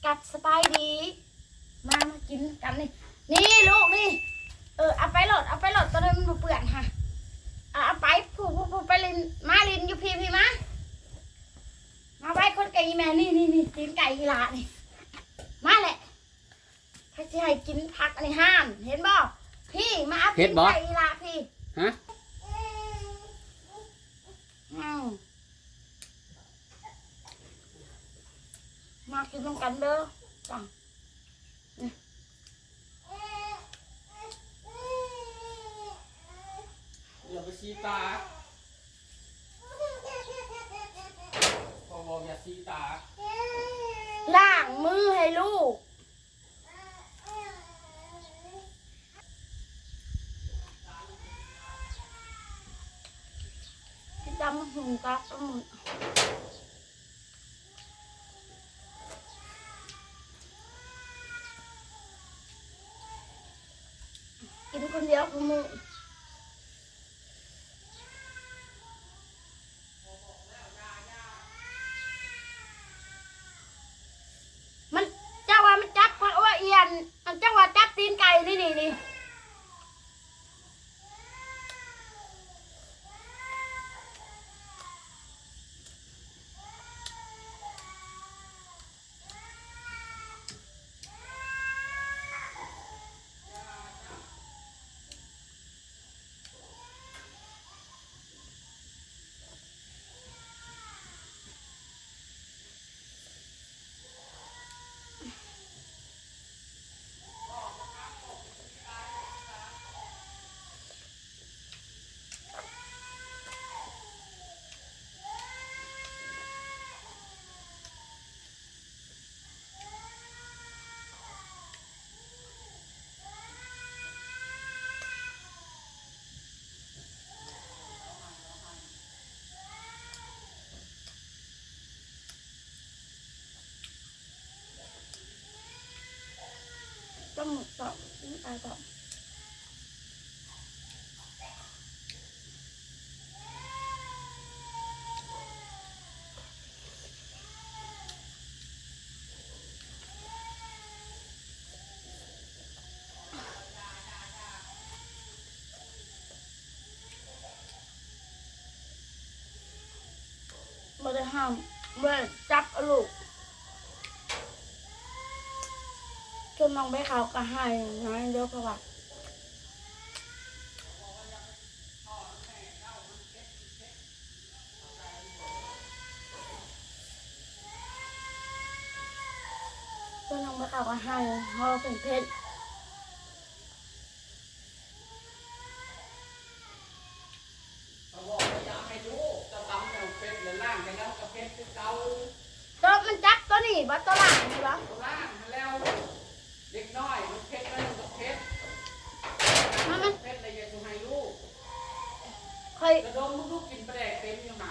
ກັບສະບາຍດີ ມາ ມາກິນກັນນີ້ ນີ້ລູກນີ້ ເອີ ເອົາໄປໂລດ ເອົາໄປໂລດ ໂຕນັ້ນມັນບໍ່ເປື້ອນຫະ ເອົາ ເອົາໄປ ຜູ້ ຜູ້ ຜູ້ໄປຫຼິ້ນ ມາຫຼິ້ນຢູ່ພີ້ ພີ້ມາ ມາໄວຄົນເກັ່ງອີ່ແມ່ ນີ້ ນີ້ ນີ້ ຕີນໄກ່ອີ່ຫຼ້ານີ້ ມາແຫຼະ ໃຜຊິໃຫ້ກິນຜັກອັນນີ້ ຫ້າມ ເຫັນບໍ່ ພີ້ ມາເອົາ ເຫັນບໍ່ ຕີນໄກ່ອີ່ຫຼ້າພີ້ ຮະ ອືມ ມາກິນນຳກັນເດີ ຈ້າ ຢ່າໄປສີປາກ ພໍ່ບອກຢ່າສີປາກ ລ້າງມືໃຫ້ລູກ ກິນຕຳບັກຫຸ່ງກັບປາໝຶກ ກິນຄົນດຽວຄູ່ມື້ ມັນ ເຈົ້າວ່າມັນຈັບ ເພາະວ່າອີ່ອັນ ອັນ ເຈົ້າວ່າຈັບຕີນໄກ່ນີ້ ນີ້ ນີ້. ປາໝຶກເຈາະ ອາຍເຈາະ ບໍ່ໄດ້ຫ້າມ ບໍ່ໄດ້ຈັບເອົາລູກ ສ່ວນນ້ອງໃບຂາວກໍໄຫ້ນ້ອຍເດີ ເພາະວ່າ ສ່ວນນ້ອງໃບຂາວກໍໄຫ້ ເພາະວ່າເພິ່ນເຜັດ. ເຂົາບອກວ່າຢ່າໃຫ້ລູກ ເຈົ້າຕຳແນວເຜັດ ແລ້ວລ້າງໄປແລ້ວກໍເຜັດຄືເກົ່າ. ໂຕມັນຈັບໂຕນີ້ບໍ່? ໂຕລ້າງນີ້ບໍ່? ໂຕລ້າງຫັ້ນແລ້ວ ເດັກນ້ອຍມັນເຜັດ ມັນກໍເຜັດ ມັນ ມັນເຜັດແລ້ວຢ່າສູ່ໃຫ້ລູກ. ຂ້ອຍ ລະດົມ ລູກກິນປາແດກເຕັມຢູ່ຫາ.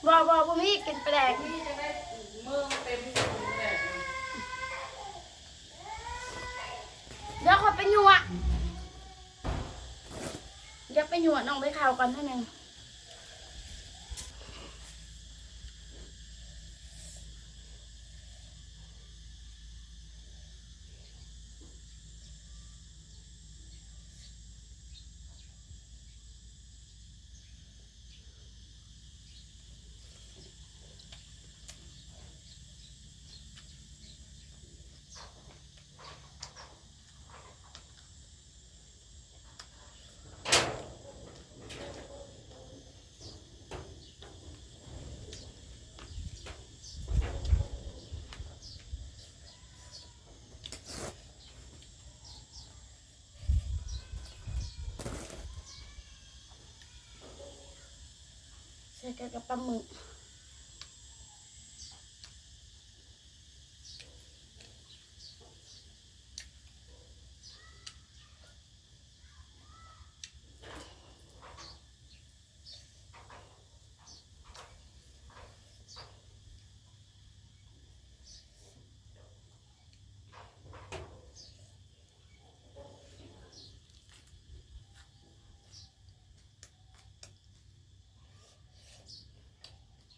ບໍ່ ບໍ່ ບໍ່ມີກິນປາແດກ ບໍ່ມີຈັ່ງໃດ ເມືອງເຕັມຢູ່ກິນປາແດກນະ. ດຽວຂ້ອຍໄປຍົວະ ດຽວໄປຍົວະນ້ອງໃບຂາວກ່ອນເທື່ອໜຶ່ງ. ໃສ່ກັນກັບປາໝຶກ. ເ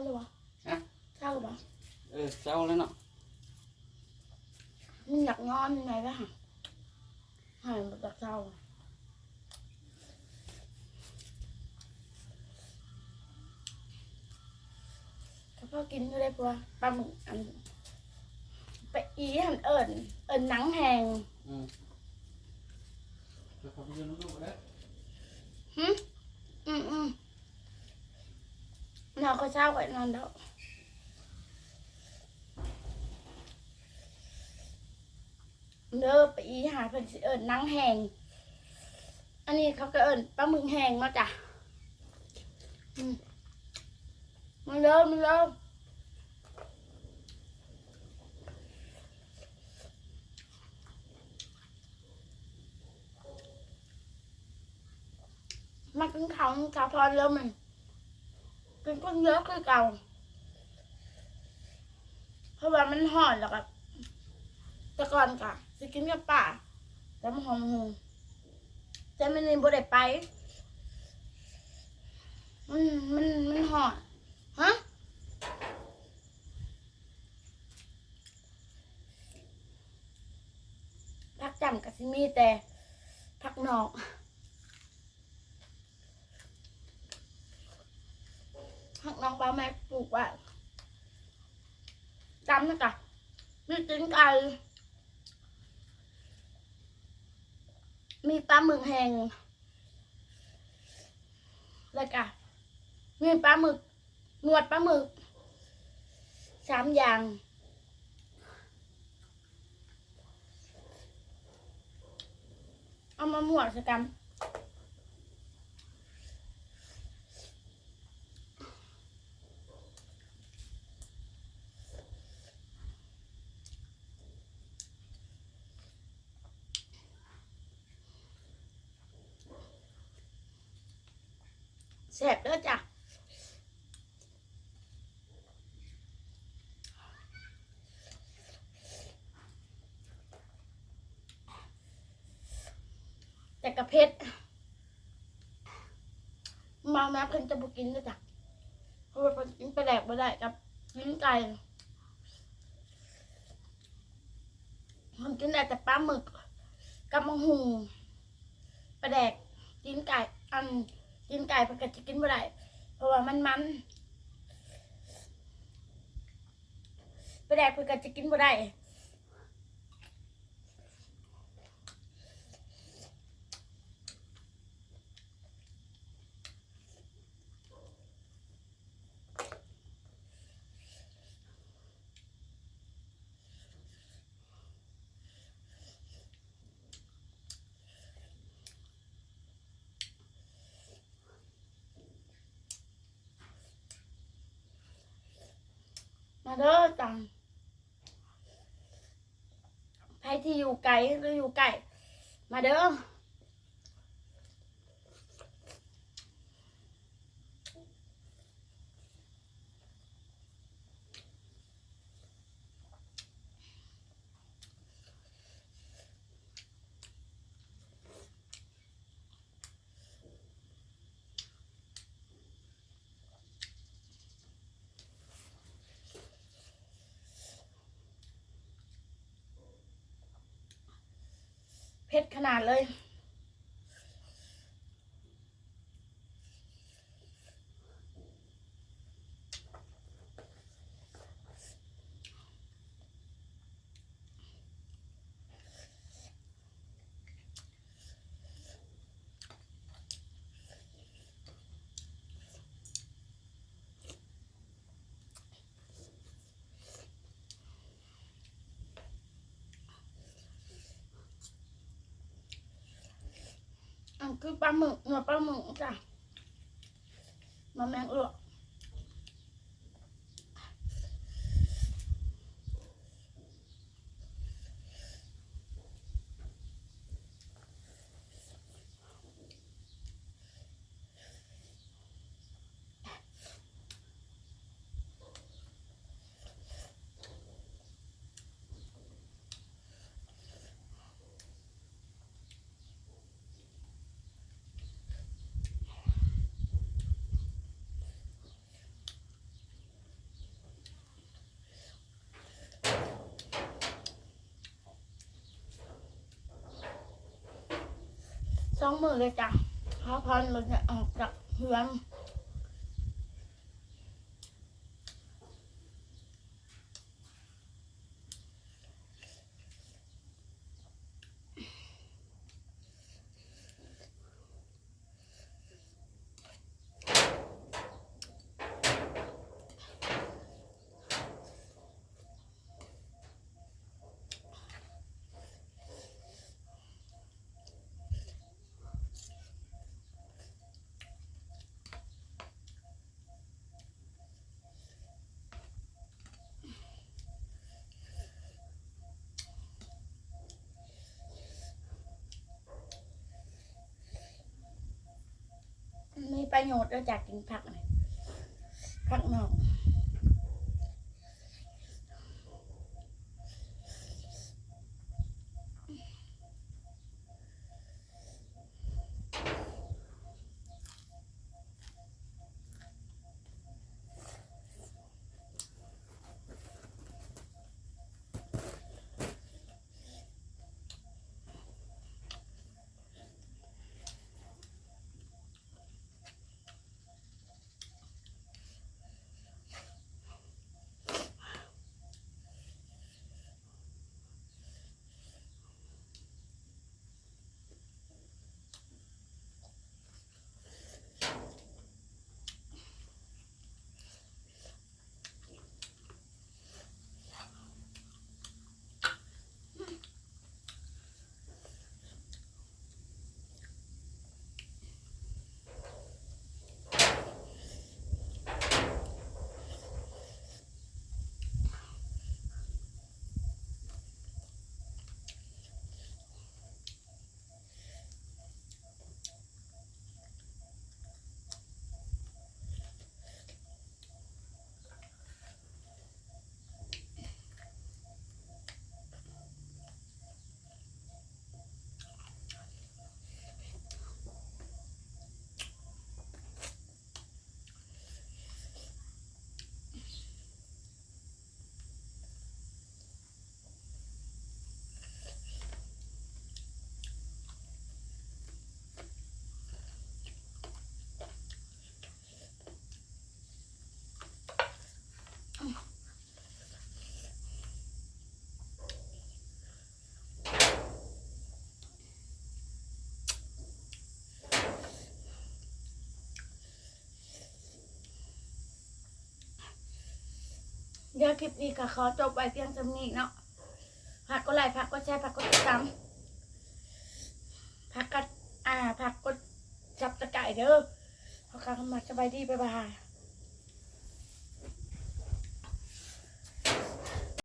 ຫຼືບໍ່? ຮະ? ເຊົາບໍ່? ເອີ ເຊົາແລ້ວເນາະ. ມັນຢາກນອນແດ່ລະ ໃຫ້ມັນຢາກເຊົາ. ກໍພໍກິນຢູ່ເດ້ ເພາະວ່າປາໝຶກອັນ ປາອີຫັ້ນເອີ້ນ ເອີ້ນນາງແຮງ. ອືມ ແລ້ວເຂົາໄປຢູ່ນຳລູກເດ້. ຫຶ? ອືມໆ ນອນ ຂ້ອຍເຊົ້າຂ້ອຍນອນແລ້ວ. ເດີ ປາອີຫາ ເພິ່ນຊິເອີ້ນນາງແຮງ ອັນນີ້ເຂົາກໍເອີ້ນປາໝຶກແຮງເນາະຈ້ະ. ອືມ ມາເດີ ມາເດີ. ມາກິນເຂົ້ານຳສາວພອນເດີ ມື້ນີ້ກິນຄົນດຽວຄືເກົ່າ ເພາະວ່າມັນຮ້ອນ ແລ້ວກໍ ແຕ່ກ່ອນກໍຊິກິນກັບປາ ຕຳບັກຫຸ່ງ ແຕ່ມື້ນີ້ບໍ່ໄດ້ໄປ ມັນ ມັນ ມັນຮ້ອນ. ຮະ? ຜັກຈ້ຳກໍຊິມີແຕ່ຜັກໜອກ ຜັກໜອກ ບ່າວແມັກປູກໄວ້. ຈ້ຳນັ້ນກະມີຕີນໄກ່ ມີປາໝຶກແຫ້ງ ແລ້ວກະມີປາໝຶກ ໜວດປາໝຶກ ສາມຢ່າງ ເອົາມາໝວກໃສ່ກັນ. ແຊບເດີຈ້ະ ແຕ່ກະເຜັດ ມາແມ່ເພິ່ນຈະບໍ່ກິນເດີຈ້ະ ເພາະວ່າເພິ່ນກິນປາແດກບໍ່ໄດ້ກັບຕີນໄກ່. ເພິ່ນກິນໄດ້ແຕ່ປາໝຶກກັບໝາກຫຸ່ງ ປາແດກ ຕີນໄກ່ ອັນ ຕີນໄກ່ເພິ່ນກໍຈະກິນບໍ່ໄດ້ ເພາະວ່າມັນມັນ ປາແດກເພິ່ນກໍຈະກິນບໍ່ໄດ້. ມາເດີ ຕຳ ໃຜທີ່ຢູ່ໄກ ຫຼື ຢູ່ໃກ້ ມາເດີ. ເຜັດຂະໜາດເລີຍ. ອັນຄືປາໝຶກ ໜວດປາໝຶກຈ້ະ ມາແມ່ງເອື້ອ. ມ ສອງມື້ແລ້ວຈ້າ ພາພັນບໍ່ໄດ້ອອກຈາກເຮືອນ. ມີປະໂຫຍດເດີຈາກກິນຜັກນີ້ ຜັກນອກ. ດຽວຄລິບນີ້ກໍຂໍຈົບໄວ້ພຽງສ່ຳນີ້ເນາະ. ຝາກກົດໄລ ຝາກກົດແຊ ຝາກກົດຕິດຕາມ ຝາກກັດ ອ່າ ຝາກກົດຊັບສະໄຄເດີ. ຂໍກ່າວຄຳວ່າສະບາຍດີ ບາຍບາຍ.